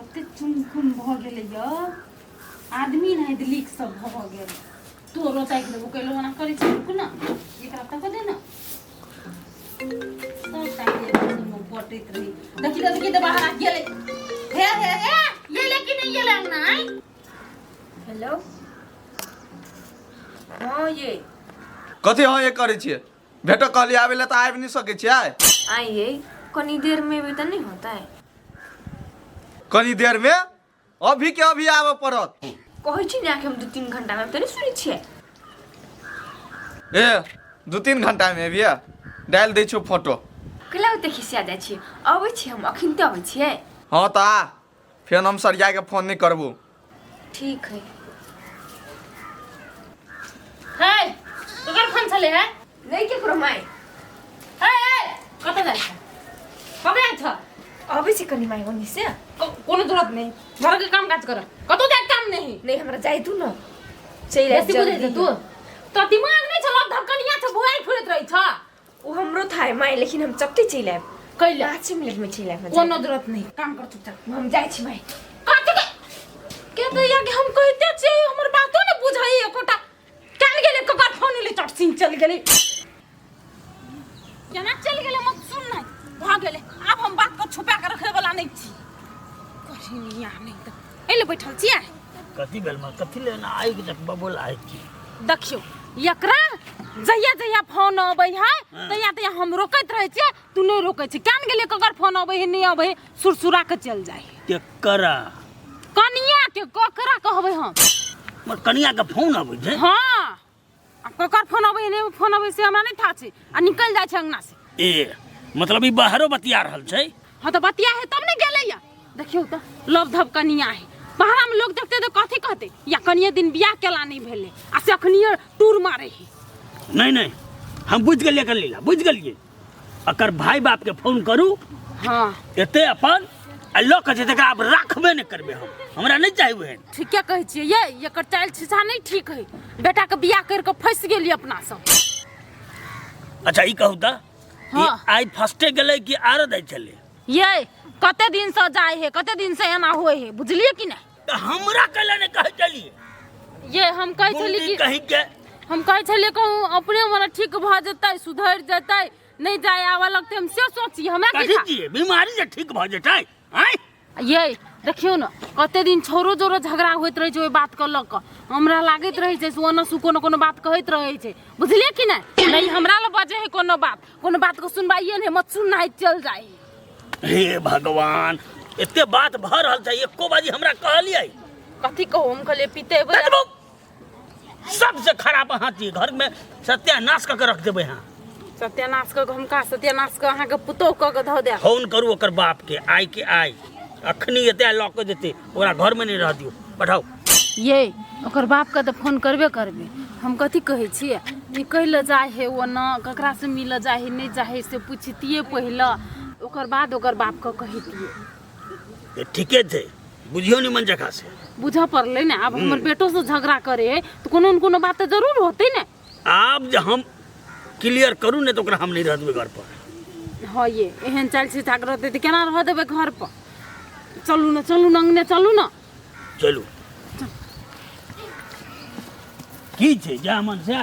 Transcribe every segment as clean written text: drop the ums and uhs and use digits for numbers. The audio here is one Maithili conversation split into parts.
कते चुमकुम भऽ गेलै य आदमी नहि लीक सब भऽ गेल। तोरो ताकि देबो कैलो मना करै छै। रुकू ने, एकरा तक दे ने, सब ताकि देबो। पटैत रही। देखी तऽ, देखी तऽ, बाहर आ गेलै। हे हे हे, ये ले कि नहीं गेलै अंगना आइ? हेलो, हाँ ये। कथी हाँ ये करै छियै? भेटो कहली आबै लए तऽ आबि नहि सकै छियै? आइए, कनी देर में भी तो नहीं होता है। कनी देर में? अभी के अभी आबऽ पड़त। कहै छी ने कि हम 2-3 घंटा में, तऽ नहीं सुनै छियै। ए, 2-3 घंटा में अबियै? डालि दै छियौ फोटो। कैला ओते खिसिया जाइ छियै? अबै छी हम, अखिनते अबै छियै। हँ तऽ आ, फेर हम सरिया के फोन नहि करबू। ठीक है। हे, ककर फोन छलै है? नहीं केकरो माय। हे हे, कतऽ जाइ छ? कतऽ जाइ छ? अबै छी कनी माय ओनी से। कोनो जरूरत नहीं, घर के काम काज कर, कतौ जाए काम नहीं। नहीं, हमरा जाय दू न, चलि आयब बेसी बुझै जल्दी। छ तू तो? दिमाग नहीं छ? लग धकनिया छ, भुआई फिरैत रहै छ। ओ हमरो था है माय, लेकिन हम चपटे चलि आयब। कैला? 5 मिनट में चलि आयब। कोनो जरूरत नहीं, काम कर चुपचाप। हम जाइ छी माय। कथी के के तो या के हम कहते छियै, हमर बातो ने बुझै एकोटा। चल गेलै, ककर फोन एलै? चट सिंह चल गेलै। केना चल गेलै? मत सुन, नहीं भऽ गेलै। आब हम बात को छुपा के रखे वाला नहीं छी। कहीं नहीं आ नहीं तऽ एले बैठल छियै। कथी भेल माँ? कथी ले ना आगि तक बबोल आइ छी? देखियौ, एकरा जहिया जहिया फोन अबै है, तहिया तहिया हम रोकैत रहै छियै, तू नहि रोकै छी। केन गेलै? ककर फोन अबै है, नहि अबै है, सुरसुरा के चल जाइ है। केकरा? कनिया के, ककरा कहबै हम? मर कनिया के फोन अबै छै? हाँ, आ ककर फोन अबै है, नहि फोन अबै से हमरा नहि था छै, आ निकलि जाइ छै अंगना से। ए, मतलब ई बाहरो बतिया रहल छै? हाँ तऽ बतिया है तब ने गेलै या। देखियौ तऽ, लव धब कनिया है, बाहरा में लोग देखते तऽ कथी कहते? या कनिये दिन बियाह केला नहीं भेलै आ से अखनिये टूर मारे है। नहीं नहीं, हम बुझि गेलियै एकर लीला, बुझि गेलियै। एकर भाई बाप के फोन करू। हाँ। एते अपन आ लऽ के जेतै। एकरा आब राखबे नहि करबै हम, हमरा नहि चाही ओहन। ठीके कहै छियै ये, एकर चालि छिछा नहीं ठीक है। बेटा के बियाह करि के फंसि गेलियै अपना सब। अच्छा, ई कहू तऽ, ई आइ फर्स्टे गेलै कि आरो दै छलै? ये कते दिन से जाय है, कते दिन से एना होय है, बुझलियै कि नहीं? तऽ हमरा कैला नहि कहै छलियै? ये हम कहै छलियै गुंडी कि कहीं के। हम कहै छलियै कहूँ अपने मने ठीक भऽ जेतै, सुधरि जेतै, नहि जाय आबऽ लगतै, हम से सोची। हमरा की कथी था? छियै बीमारी जे ठीक भऽ जेतै आँय? ये देखियौ ने, कते दिन छोरो जोरो झगड़ा होइत रहै छै ओहि बातके लऽ कऽ। हमरा लागैत रहै छै से ओना सु कोनो कोनो बात कहैत रहै छै, बुझलियै कि नहि? नहि हमरा लग बजै है कोनो बात, कोनो बात के सुनबाइए नहि, मत सुननाइ चल जाइ। हे भगवान, एते बात भऽ रहल छै, एको बाजी हमरा कहलियै? कथी कहू? हम कहलियै पीते एबै। देखबौ, सबसे खराब अहाँ छियै। घर में सत्यानाश कऽ के रख देबै अहाँ। सत्यानाश कऽ के हम कहाँ सत्यानाश कऽ? अहाँके पुतोह कऽ के धऽ देब। फोन करू ओकर बाप के, आइ के आइ, अखनी एते लऽ के जेतै। ओकरा घर में नहीं रह दियौ, पठाउ। ये ओकर बापके तऽ फोन करबे करबै। हम कथी कहै छियै, ई कै लए जाइ है ओना, ककरासँ मिलऽ जाइ है, नहि जाइ है, से पुछतियै पहिले, ओकर बाद ओकर बापके कहितियै। तऽ ठीके छै, बुझियौ निमन जगह से। बुझऽ पड़लै ने। आब हमर बेटोसँ झगड़ा करे है तऽ कोनो ने कोनो बात तऽ जरूर होतै ने। आब जे हम क्लियर करू ने तऽ ओकरा हम नहि रह देबै घर पर। हँ ये, एहन चालि सीधाके रहतै तऽ केना रहऽ देबै घर पर? चलू ने, चलू ने, अङ्गने चलू ने। चलू, की छै, जा मन से।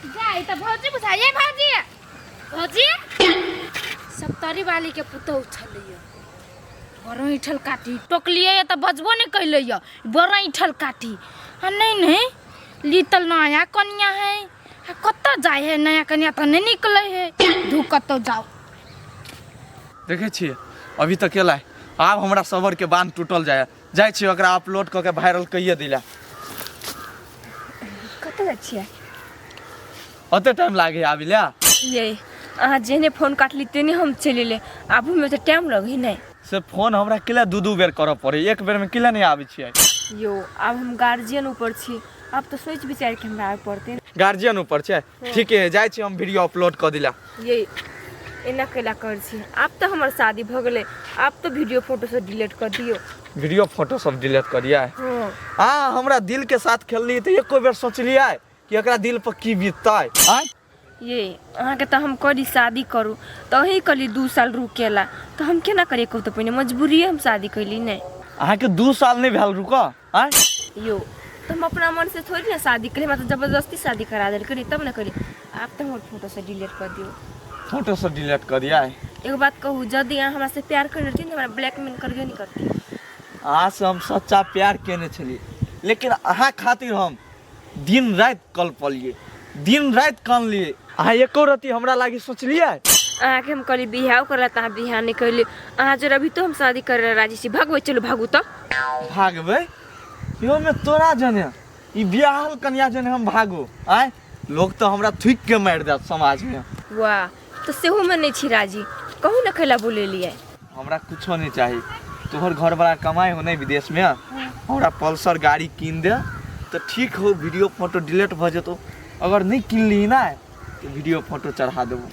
जाय तऽ भौजी बुझाइए। भौजी, भौजी, सप्तरी वाली के पुतहु छलैया, बड़ ऐठल काटी। टोकलियै तऽ बजबो नहि कैले, बड़ ऐठल काटी। आ नहीं नहीं, लीतल नया कनिया है, आ कतऽ जाइ है? नया कनिया तऽ नहि निकलै है। धू, कतौ जाओ। देखै छियै, अभी तक एलै। आब हमरा सबर के बांध टूटल जाय। जाइ छी, ओकरा अपलोड कऽ के वायरल कहिए दिला। कतऽ जाइ छियै? ओते टाइम लागे आबि ले? ये अहाँ जेहने फोन काटली तेहने हम चलि एलियै। आबूमे तऽ टाइम लगै नहि। से फोन हमरा किला दू दू बेर करऽ पड़ै? एक बेरमे किला नहि आबै छियै? यौ, आब हम गार्जियन ऊपर छी, आब तऽ सोचि विचारि के हमरा आबऽ पड़तै। गार्जियन ऊपर छै, ठीके है। जाइ छी हम वीडियो अपलोड कऽ दिला। ये एना कैला कर छी? आब तऽ हमर शादी भऽ गेलै, आब तऽ वीडियो फोटो सब डिलीट कऽ दियौ। वीडियो फोटो सब डिलीट करियै? हँ। आ हमरा दिल के साथ खेलली तऽ एको बेर सोचलियै कि एकरा दिल पर की बीततै? आँय, ये अहाँके तऽ हम कहली शादी करू तऽ अहीं कहली 2 साल रुकेला, तऽ हम केना करियै कहू तऽ? पहिने मजबूरिये हम शादी कैली नहि। अहाँके 2 साल नहि भेल रुकऽ, आँय? यौ, तऽ हम अपना मन से थोड़ी ने शादी करी, हमरा तऽ जबरदस्ती शादी करा देल करी तब ने करी। आब तऽ हमर फोटो से डिलीट कर दियौ। फोटो सब डिलीट कऽ दिया? एगो बात कहू, यदि अहाँ हमरा से प्यार कर रहती तऽ हमरा ब्लैकमेल करबे नहीं करती। अहाँसँ हम सच्चा प्यार केने छलियै, लेकिन अहाँ खातिर हम दिन राति कलपलियै, दिन राति कानलियै। अहाँ एको रत्ती हमरा लागी सोचलियै? अहाँके हम कहली बियाह करला तऽ अहाँ बियाह नहीं कैली। अहाँ जर अभी तो हम शादी करे ला राजी छी। भगबै, चलू भागू तऽ। भागबै? यो में तोरा जने ई बियाहल कन्या जने हम भागू? आँय, लोग तऽ हमरा थुकि के मारि देत समाजमे। वाह, तऽ सेहोमे नहि छी राजी? कहू ने, कैला बोलेलियै? हमरा कुछो नहीं चाही। तोहर घर वाला कमाई हो नहीं विदेश में? हमरा पल्सर गाड़ी कीन दे तऽ ठीक हो, वीडियो फोटो डिलीट भऽ जेतौ। अगर नहीं किनली ना तऽ वीडियो फोटो चढ़ा देबो।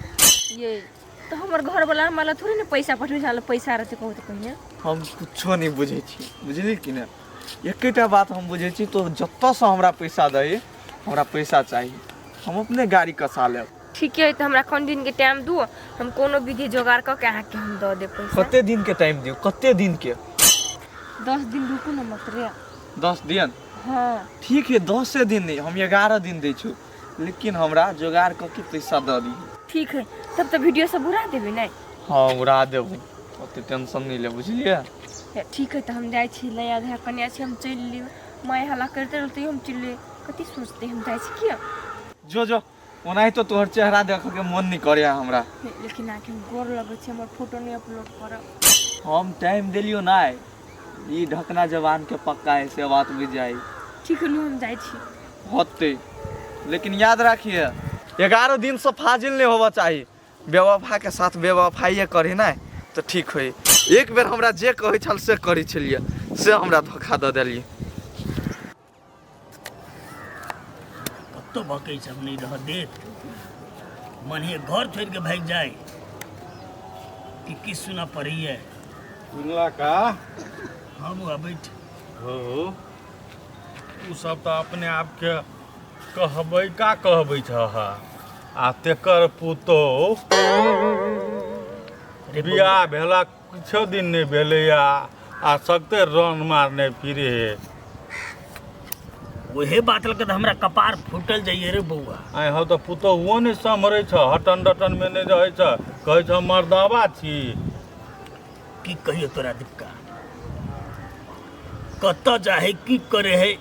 ये तऽ हमर घरवाला हमरा ला थोड़े ने पैसा पठबै छै, पैसा रहतै कहू तऽ कहिया? हम कुछो नहीं बुझै छी, बुझली कि नहि? एकेटा बात हम बुझै छी, तो जतऽसँ हमरा पैसा दही, हमरा पैसा चाही, हम अपने गाड़ी कसा लेब। ठीक है, तऽ हमरा कन दिनके टाइम दू, हम कोनो विधि जोगाड़ कऽ के अहाँके हम दऽ देब पैसा। कते दिनके टाइम दियौ? कते दिनके? 10 दिन रुकू ने मात्र। 10 दिन? हाँ। ठीक है, 10 दिन नहीं, हम 11 दिन दै छु, लेकिन हमरा जोगाड़ कऽ के पैसा दऽ दी। ठीक है, तब तऽ वीडियो सब उड़ा देबै नहि? हाँ, उड़ा देबो, ओते टेंशन नहीं ले, बुझलियै? ठीक है, तऽ हम जाइ छी। नया धया कन्या छी, हम चलि लियौ। माय हल्ला करिते रहतै, हम चलि लियै, कथी सोचतै? हम जाइ छी किया। जो जो, ओनाहितो तोहर चेहरा देखऽ के मन नहीं करे हमरा। लेकिन अहाँके हम गोर लगै छी, हमर फोटो नहि अपलोड करब। हम टाइम देलियो ना, ई ढकना जवान के पक्का है से बात बुझ जाई। ठीक है, हम जाइ छी। होते, लेकिन याद रखिए, 11 दिन से फाजिल नहीं होवा चाहिए। बेवफा के साथ बेवफाइए करी ना तऽ ठीक होई। एक बेर हमरा जे कहै छल से करै छलियै, से हमरा धोखा दऽ देलियै। कतौ भकै सब नहि रह देत। मन हे घर छोड़ि के भागि जाय कि की सुनऽ पड़ैए। सुनला का? हाँ बौआ, बैठ। हो, उ सब तऽ अपने आपके कहबै का कहबै छह आ तेकर पुतोह रे बौआ, बियाह भेला किछो दिन नहि भेलैया आ सगते रन मारने फिरे हे। ओहे बात लऽ के तऽ हमरा कपार फूटल जाइए रे बौआ। आइ हौ, तऽ पुतोहुओ नहि सम्हरै छ, हटन डटन मे नहि रहै छ, कहै छ मर्दाबा छी। की कहियो तोरा दीपका, कतऽ जाहे, की करे है,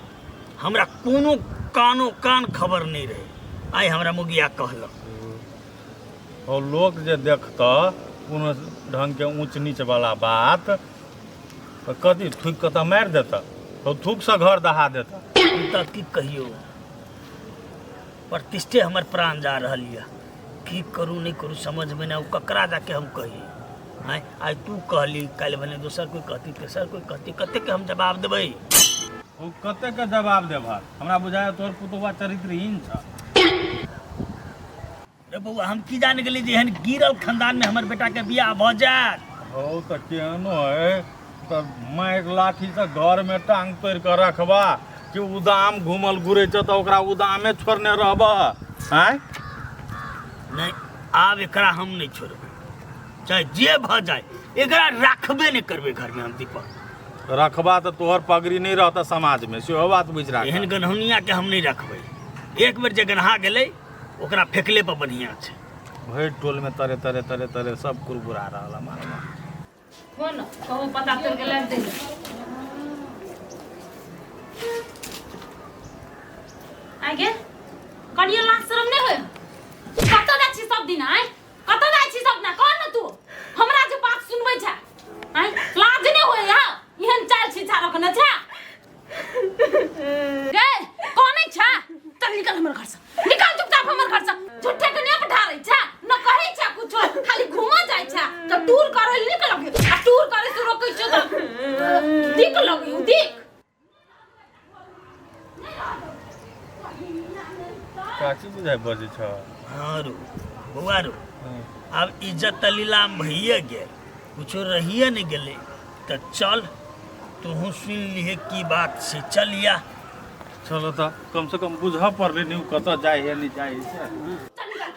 हमरा कोनो कानो कान खबर नहि रहे। आइ हमरा मुगिया कहलक। और लोक जे देखतऽ कोनो ढंगके ऊँच नीच वाला बात तऽ कथी थूकि कऽ तऽ मारि देतऽ, तो थूकसँ घर दहा देतऽ। तऽ की कहियो, प्रतिष्ठे हमर प्राण जा रहल यऽ। की करू, नहि करू, समझमे नहि आउ। ककरा जाके हम कही? आँय, आइ तू कहली, काल्हि भने दोसर कोइ कहती, तेसर कोइ कहती। कतेकके हम जवाब देबै? ओ कतेकके जवाब देबह? हमरा बुझाय तोहर पुतोहुआ चरित्रहीन छ। रे बौआ, हम की जान गेली जे एहन गिरल खानदानमे हमर बेटाके बियाह भऽ जायत। हौ, तऽ केहनो है तऽ मारि लाठीसँ घरमे टांग तोड़ि कऽ रखबा कि उदाम घूमल घुरै छ तऽ ओकरा उदामे छोड़ने रहबह? आँय? नहि, आब एकरा हम नहि छोड़बै, चाहे जे भऽ जाय। एकरा राखबे नहि करबै घरमे हम, दीपक। रखबा तऽ तोहर पगड़ी नहि रहतऽ समाजमे, सेहो बात बुझि राख। एहन गन्हौनियाके हम नहि रखबै। एक बेर जे गन्हा गेलै, ओकरा फेकले पर बढ़िआँ छै। भरि टोलमे तरे तरे तरे तरे सब कुरबुरा रहल है मारवा। कोन कहू, पता तोड़ के लाबि दे। आगे कनियो लाज शरम नहि होय? कतऽ जाइ छी सब दिन? आय, कतऽ जाइ छी सब दिना? कह ने तू, हमरा जे बात सुनबै छै? आय, लाज नहि होय है? एहन चाल छिछा रखने छै गे, कनै छै? चल निकल हमर घर से, निकल चुपचाप हमर घर से। झूठे के नहीं पठा छै न कहै छै कुछो, खाली घूमऽ जाइ छै तऽ टूर करै लए नीक लगे आ टूर करे से रोकै छै तऽ दिक लगे उ दिक। काची बुझाइ बजै छ? हाँ रो बौआ रो, आब इज्जत तऽ लीलाम भइए गेल, कुछो रहिए नहि गेलै। तऽ चल, तोहूँ सुनि लिहे की बात छै, चल या। चलो तऽ कम से कम बुझऽ पड़लै ने ओ कतऽ जाइ है, नहि जाइ है से। चल निकल।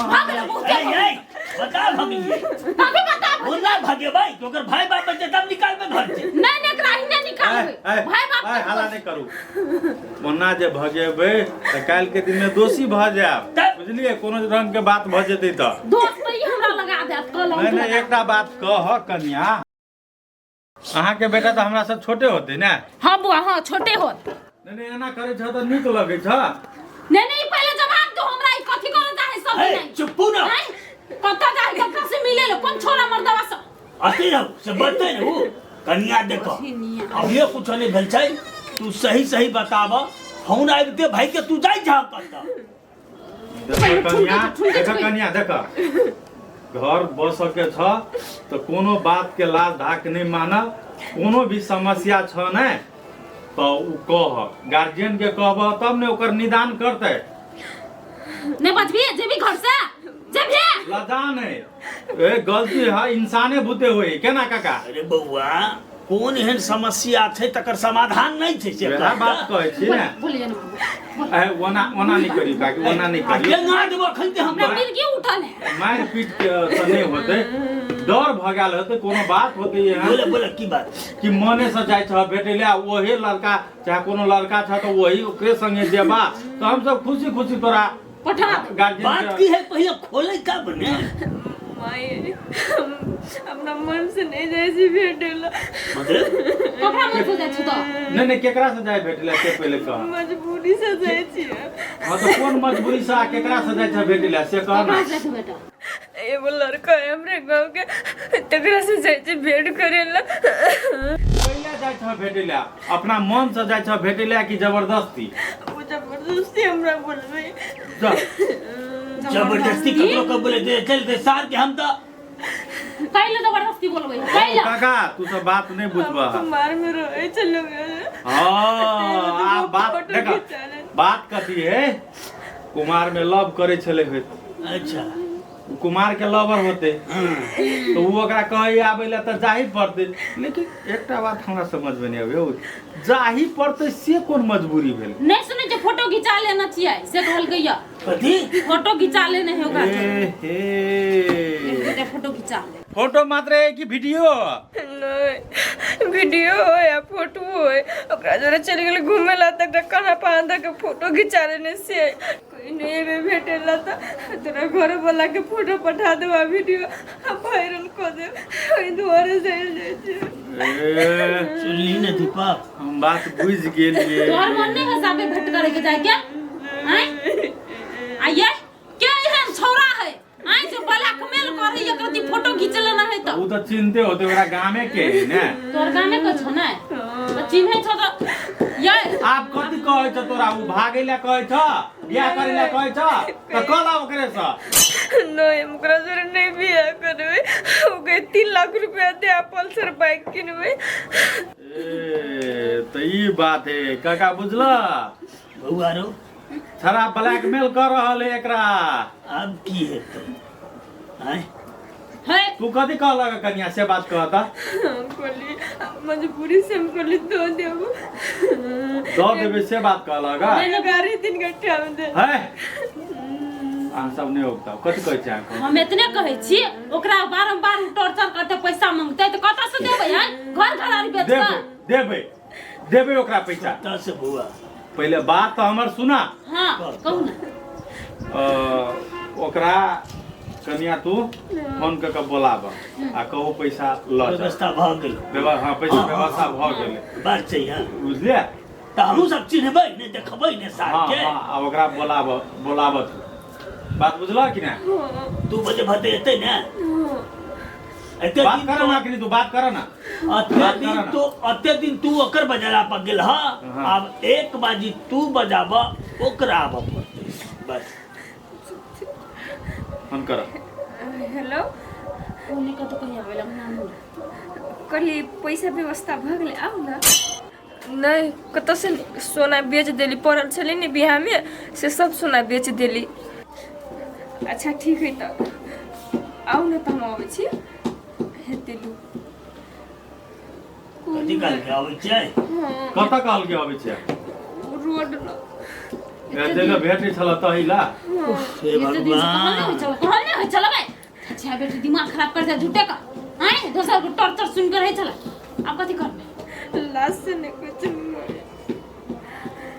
भऽ गेलै बहुते। ए, ए, बता भगिए। कभी बता। बोला भगेबै कि ओकर भाई बाप बचते तब निकालबै घर से। नहीं नहीं, एकरा ही नहीं निकालबै। भाई बाप आय, हल्ला नहि करू। ओना जे भगेबै तऽ काल्हि के दिन में दोषी भऽ जायब। तब- बुझलियै, कोनो रंग के बात भऽ जेतै तऽ दोस्त तऽ ई हमरा लगा देत कलम। नहि नहि, एकटा बात कह कनिया, अहाँके बेटा तऽ हमरा से छोटे होतै ने? हाँ बुआ, हाँ छोटे होत। नहि नहि, एना करै छ तऽ नीक लगै छ? नहीं नहीं, पहले जवाब दो हमरा, ई कथी करऽ चाहे सब? ए, नहीं चुप्पू ना। आँय? कतऽ जाए, ककरा से मिले ले, कोन छोरा मर्दवा से? अथी रहू से बचते ने उ कनिया। देखो, अभियो कुछो नहीं भेल छै, तू सही सही बताब। फोन आबिते भाई के तू जाइ छह कतऽ? देखो कनिया, देखो कनिया, देखो, घर बस के छ तऽ कोनो बात के लाज धाक नहि मानब। कोनो भी समस्या छ ने तऽ उ कह, गार्जियन के कहब तब ने ओकर निदान करतै। नहीं बचबी, जेबी घर से जेबी। लजा नहीं, ए गलती है, इंसाने बुते होई केना काका? अरे बौआ, कोन एहन समस्या छै तकर समाधान नहि छै से वएह कह। बात कहै छी ने। बोलिए ना। ए, ओना ओना नहि करियौ काकी, ओना नहि आ करियौ। केना देबो अखन ते हमरा हमरा मिर्गी उठल है। मारि पीट के तऽ नहि होतै, डर भऽ गेल होतै, कोनो बात होतै एहन। बोले बोले, की बात? कि मने से जाइ छह भेटै ले आ ओहे लड़का चाहे कोनो लड़का छ तऽ वही ओकरे संगे जेबा तऽ हमसब खुशी खुशी तोरा पठा दे। गार्जियन बात की है, पहिले खोले का बने। माय, हम अपना मन से नहीं जाइ छी भेटै ला। मतलब? ककरा मन से जाइ छी तऽ? नहि नहि, केकरा से जाइ भेटै ले से पहिले कह। मजबूरी से जाइ छियै। हाँ, तऽ कोन मजबूरी से आ केकरा से जाइ छह भेटै ले से कह ककरा ना। से जाइ छी बेटा? एगो लड़का है हमरे गाँव के, तकरा से जाइ छी भेंट करे ला। पहिले जाइ छह भेटै ले, अपना मन से जाइ छह भेटै ले कि जबरदस्ती? ओ जबरदस्ती हमरा बोलबै। जा। जबरदस्ती ककरो के बोले दे चल दे सार के हम तो कैले जबरदस्ती बोलबै कैले? काका, तू सब बात नहीं बुझबह। कुमार में रहै छलहुँ। हाँ, आब बात फोटो देख। खिचा ले। बात कथी है, कुमार में लव करे छले होत। अच्छा। उ कुमार के लवर होते तो उ ओकरा कहे आबै ला तऽ जाही पड़तै। लेकिन एकटा बात हमरा समझ में नहीं आबै, जाही पड़तै से कोन मजबूरी भेल? नहीं सुनै छै, फोटो घिचा लेना छियै से कहलकै या। कथी? फोटो घिचा लेने है ओकरा से। ए हे। बेटा, फोटो घिचा ले। फोटो मात्र है कि वीडियो? नहीं, वीडियो हो या फोटो हो, ओकरा जोरे चलि गेलै घूमे ला तऽ एकटा कान्हा पर धऽ के फोटो घिचा लेने से। कोई नहीं एबे भेटे ला तऽ तोरा घर वाला के फोटो पठा देबा, वीडियो आ वायरल कऽ देब, ओहि दुआरे चलि जाइ छियै। ए, सुनली ने दीपक? हम बात बुझ गेलिए। तोहर मन नहीं है साबे भेंट करे के जाय के? आँय, आ ये के एहन छौड़ा है आँय जे ब्लैकमेल करे एकरती फोटो घिच लेना है तऽ? उ तऽ चिन्हते होते ओकरा, गामे के है ने। तोहर गामे के छौ ने तऽ चिन्है छौ तऽ ये। आब कथी कहै छ तोरा? उ भागै ला कहै छ, बियाह करै ला कहै छ तऽ कल ओकरे से। नहीं, हम ओकरा जोरे नहीं बियाह करबै। ओके 3 लाख रुपया दे आ पल्सर बाइक किनबै। ए, तऽ ई बात है काका, बुझल? बौआ रो। छड़ा ब्लैकमेल कर रहल है एकरा। आब की हेतै आँय? है। तू कथी कहलक कनिया, से बात कहता। हम कहली मजबूरी से, हम कहली दो देबो। दऽ देबै से बात कहलक? 11 दिन का टाइम दे। है, अहाँ सब नहि उगताउ, कथी कहै छी अहाँ? हम एतने कहै छी, ओकरा बारम्बार टॉर्चर करते, पैसा मांगते तऽ कतऽ से देबै आँय? घर घरारी बेच देबै कऽ? देबै देबै ओकरा पैसा। कतऽ से बौआ? पहिले बात तऽ हमर सुना। हाँ, कहू ने। ओकरा कनिया तू फोन कऽ के बोलाब आ कहू पैसा लऽ जा। व्यवस्था भऽ गेल। हाँ, पैसा व्यवस्था भऽ गेलै। बात छै, हाँ। बुझलियै? तऽ हमहूँ सब चिन्हबै ने, देखबै ने सार हाँ। के। हाँ, आ ओकरा बोलाब, बोलाब तू। बात बुझलह कि नहि? 2 बजे भते एतै ने, एते बात दिन कर तो ना अखनी, तू बात कर ना। अते बात दिन कर ना। तो अते दिन तू ओकर बजेला पर गेल ह। हाँ। आब 1 बाजी तू बजाब, ओकरा आबऽ पड़तै बस। फोन कर। हेलो। ओने कतऽ कहीं आबै ला नानू। कहली पैसा व्यवस्था भऽ गेलै, आउ ने। नहि, कतऽसँ सोना बेच देली, पड़ल छलै ने बियाहमे, से सब सोना बेच देली। अच्छा, ठीक है, तऽ आउ ने, तऽ हम अबै छी, हेतै लू। कथी कहलकै, अबै छियै? हँ। कतऽ कहलकै अबै छै? रोड लग। जगह भेटै छल तहिला। हे एते दिन से कहल नहि भगवान होइ छल, कहल नहि होइ छल बे। अच्छा बेटी दिमाग खराब कर दे झूठे का। आँय दोसर के टॉर्चर सुन के रहै छल। आब कथी करबै? लाज से नहीं कुछ नहीं होय।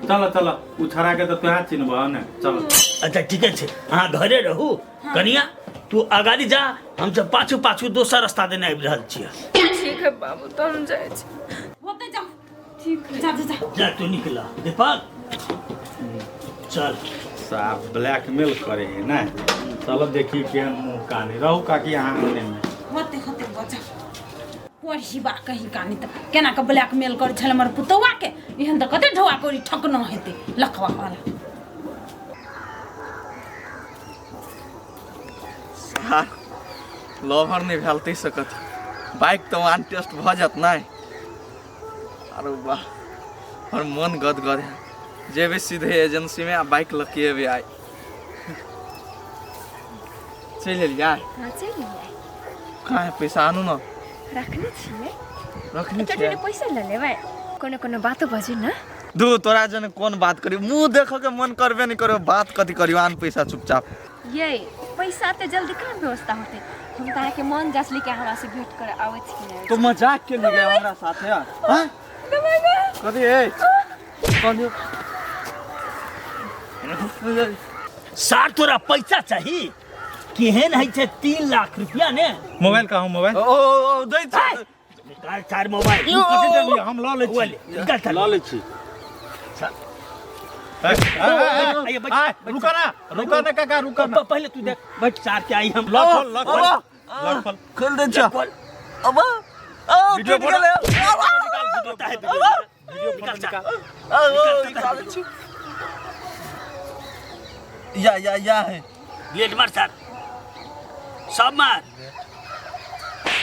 चल चल उ छड़ा के तऽ तोहे चिन्हबह ने चल। अच्छा ठीके छै, अहाँ घरे रहू। कनिया तू अगाड़ी जा, हम सब पाछू पाछू दोसर रास्ता देने आबि रहल छियै। ठीक है बाबू, तो हम जाइ छी। होते जाओ। ठीक है। जा जा जा। जा तू निकला दीपक, चल। साफ ब्लैकमेल करे है ने। चलो देखी केहन मुँह कानी रहू काकी अहाँ अंगने में। होते होते बचा पढ़ी बा कहीं कानी त केना के ब्लैकमेल कर छल हमर पुतौआ के। एहन त कते ढौआ करी ठकनो हेतै लखवा वाला। सार लवर नहि भेल ताहि से कथी, बाइक तऽ वन टेस्ट भऽ जायत नहि। अरे वाह, हमर मन गदगद है। जेबै सीधे एजेंसीमे आ बाइक लऽ के एबै आइ। चलि एलियै? हाँ चलि एलियै। कहाँ है पैसा? आनू ने। रखने छियै। रखने एकटा छियै? पैसा लऽ लेबै, कोनो कोनो बातो बजू ने। दू तोरा जने कोन बात करी, मुँह देखऽ के मन करबे नहि करियो, बात कथी करियो? आन पैसा चुपचाप। ये पैसा ते जल्दी कहाँ व्यवस्था होते? हम तऽ अहाँके मन जाँचली कि हमरा से भेंट करे आबै छी कि नहि। तो मजाक के लिए हमरा साथे? हाँ कथी ए कथी? सार तोरा पैसा चाही? केहन है छै 3 लाख रुपया ने। मोबाइल कहाँ? मोबाइल ओ ओ ओ, दै छै। निकाल चार मोबाइल। कथी देलियै? हम लऽ लै हुआ छी। ले, निकाल चार। लऽ लै छी। आइए, बैठ, बैठ। रुका ना, रुका ना काका, रुका ना। पहले तू देख, बैठ चार के आई हम। लऽ खोल, लऽ खोल, लऽ खोल। खोल दै छ। खोल। अब ओ वीडियो टूटि फोटो गेलै। होता है वीडियो, वीडियो फोटो निकाल चार। निकाल। ओ, ओ, निकालै छी। या या या है। लेट मार सार, सब मार।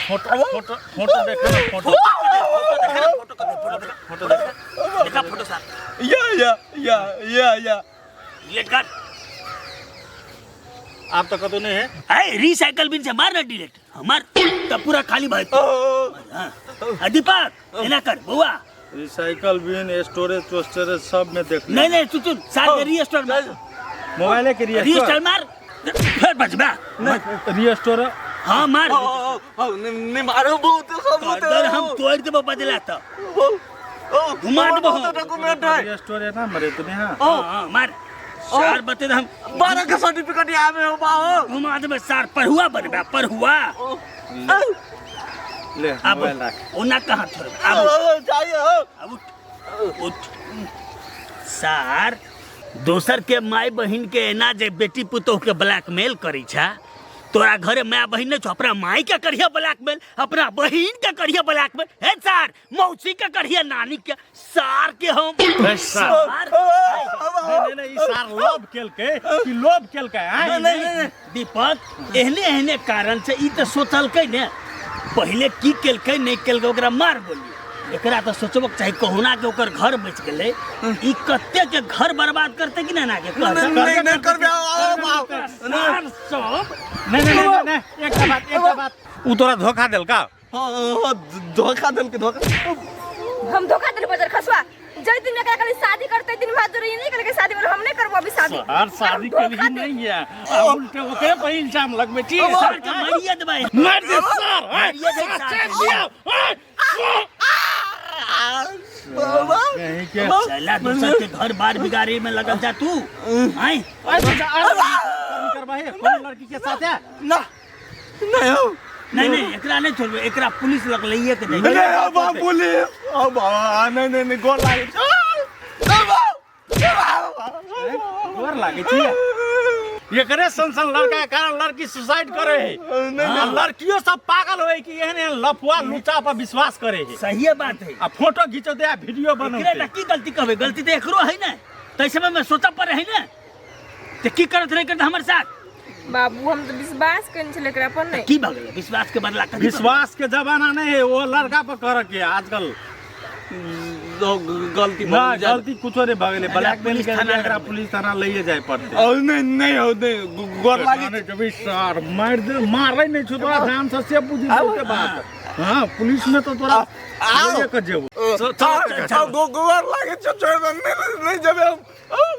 फोटो फोटो फोटो देखा ना फोटो। फोटो देखा ना, फोटो कते, फोटो देखा, फोटो देखा। देखा फोटो सार। या या या या या। डिलीट कर। आब तऽ कतौ नहि है। अरे रिसाइकल बिन से मार ना डिलीट हमार, तब पूरा खाली भाई। ओ हाँ आ, दीपक एना कर बउआ। रिसाइकल बिन स्टोरेज टोस्टरेज सब में देख। नहीं नहीं, तू तू सार के रीस्टोर मार। मोबाइले के रीस्टोर रिस्टोर मार, फिर बचबा। रिस्टोर। हाँ मार। ओ ओ ओ, नहीं मारो, बहुत सब बहुत। अगर हम तोड़ देबो बदला तो ओ ओ घुमा देबो हम। बहुत डॉक्यूमेंट है। रिस्टोर है ना मरे तने। हाँ हाँ हाँ मार सार, बते हम 12 के सर्टिफिकेट आवे हो बाहो। घुमा देबे सार, परहुआ बनबे परहुआ। ले अब मोबाइल राख। ओना कहाँ छोड़बे? अब ओ चाहिए हो। अब उठ उठ सार। दोसर के माय बहिन के एना जे बेटी पुतोह के ब्लैकमेल करै छै, तोरा घरे माय बहिन नहीं छौ? अपना माय के करिहे ब्लैकमेल, अपना बहिन के करिहे ब्लैकमेल, हे सार मौसी के करिहे, नानी के, सार के हम ए, सार। सार नहीं नहीं नहीं, ई सार लोभ केलकै कि लोभ केलकै आँय? नहीं नहीं नहीं। दीपक एहने एहने कारण से ई तऽ सोचलकै ने पहिले की केलकै नहीं केलकै, ओकरा मार बोलिए। एकरा तऽ सोचबक चाही कहुना के ओकर घर बचि गेलै, ई कते के घर बर्बाद करतै कि ना ना के कह। नहीं नहीं नहीं करबे आओ बाप। सार सब नहीं नहीं नहीं नहीं, एकटा बात, एकटा बात, उ तोरा धोखा देलका? हाँ हाँ धोखा देलके, धोखा। हम धोखा देले बजर खसुआ? जै दिन एकरा कहली शादी करते दिन भात जोरे नहीं करके शादी बोले, हम नहीं करबो अभी शादी। सार शादी हम के धोखा लिए नहीं है, आ उल्टे ओकरे पर इल्जाम लगबै छी। सार के मारिए देबै। मार दे सार। मारिए दे सार के। बाबा कहीं के चला दोसर के घर बार बिगाड़े में लगल जा तू आय। करबा है कौन लड़की के साथ है? ना नहीं हो। नहीं नहीं, एकरा नहीं छोड़बे, एकरा पुलिस लग लइए के नहीं जाइए। हो बाप, पुलिस ओ बाबा, नहीं नहीं नहीं, गोर लागे छै। गोर लागे छी। एकरे सन सन लड़का के कारण लड़की सुसाइड करे है। आ लड़कियों सब पागल होय कि एहन एहन लफुआ लुचा पर विश्वास करे है। सही बात है। आ फोटो घिचौते आ वीडियो एकरे बनौते। ला की गलती कहबे? गलती तो एकरो है ना, तै समय में सोचा पर है ना, ते की करत रहे करत हमर साथ? बाबू हम तो विश्वास करने छले एकरा पर नहीं। की भऽ गेलै विश्वास के बदला कथी? विश्वास के जमाना नहीं है, वो लड़का पर करे के आजकल। गलती ना भऽ गेल। गलती कुछो नहीं भऽ गेलै, ब्लैकमेल पुलिस के थाना एकरा पुलिस थाना लइए जाय पड़तै। औ नहीं नहीं हो नहीं गोर लागी। जाने के भी सार मार दे, मारे नहीं छौ तोरा ध्यान से से बुझी बहुते बात। हाँ पुलिस में तो तोरा लइए के जेबो। चल, चल, चल। गोर लागे छौ, छोड़ दे, नहीं नहीं जेबै हम।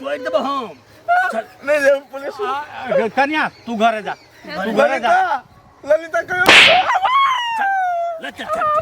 तोड़ि देबो हम। नहीं जेबै पुलिस। कन्या तू घरे जा, तू घरे जा। ललिता, ललिता कहियो। चल, चल, चल।